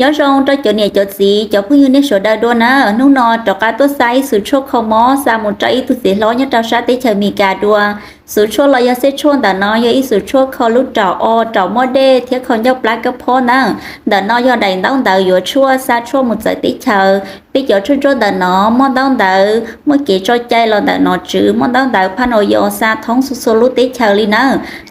Nyob zoo rau cov niam cov txiv, cov phooj ywg nej sawv daws dua na. Hnub no rov qab tuaj xa ib xus tshuaj kho mob xa mus rau ib tug txiv hlob nyob rau sab teb chaws Amelikas dua. Xus tshuaj los yog xeb tshuaj ntawm no yog ib xus tshuaj kho lub raum o, raum muaj dej thiab kho ncauj plab kab phob na. Ntawm no yog daim ntaub ntawv yuav tshuaj xa tshuaj mus txawv teb chaws. Peb cov tshuaj ntsuab ntawm no muaj ntaub ntawv, muaj kev tso cai los ntawm nom tswv, muaj ntaub ntawv phaj no yog xa thoob txhua txhua lub teb chaws li na.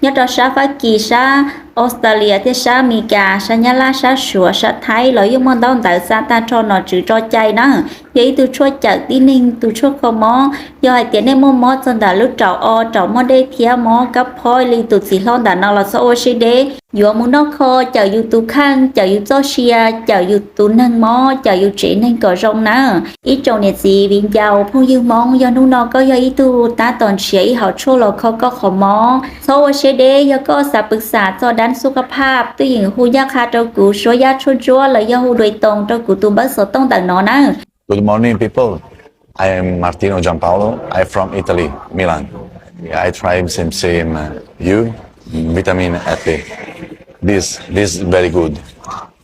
Nyob rau sab Fab Kis, sab Australia thiab sab Amelikas, sab Nyab Laj, sab Suav, sab Thaib los yeej muaj ntaub ntawv xa tag nrho nom tswv tso cai na. Yog ib tug tshuaj cawm tib neeg tus tshuaj kho mob. Yog hais tias nej muaj mob txog ntawm lub raum o, raum muaj dej thiab mob kab phob li tus txiv hlob ntawm no los txhob ua siab deb. Yuav mus noj kho cawm yus tus kheej, cawm yus txoj sia, cawm yus tus neeg mob, cawm yus tsev neeg kom zoo na. Ib tsoom niam txiv viv ncaus phooj ywg Hmoob, yog hnub no koj yog ib tug tab tom nrhiav ib hom tshuaj los kho koj qhov mob, txhob ua siab deb. Yog koj xav pwv xam txog dab xub qab phaj twj ywm hu ncaj qha rau kuv Suab Yaj Tshuaj Ntsuab los yog hu dua toos rau kuv tus npawb xov tooj ntawm no na. Good morning, people. I am Martino Giampaolo. I'm from Italy, Milan. I try same same uh, you vitamin Happy. This this is very good.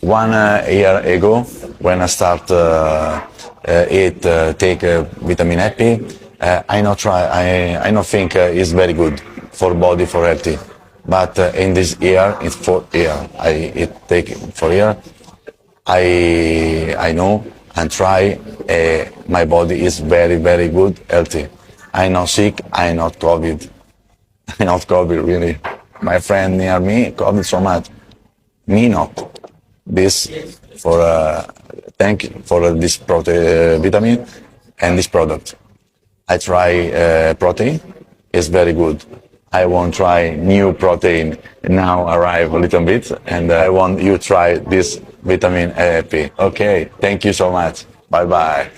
One uh, year ago, when I start uh, uh, eat uh, take uh, vitamin Happy, uh, I not try. I I not think uh, it's very good for body for healthy. But uh, in this year, it's four year. I it take four year. I I know and try. Uh, my body is very very good, healthy. I not sick. I not COVID. I not COVID really. My friend near me COVID so much. Me not. This for uh, thank you for this prote- vitamin and this product. I try uh, protein. It's very good. I want try new protein now arrive a little bit, and I want you try this vitamin A P. Okay, thank you so much. Bye bye.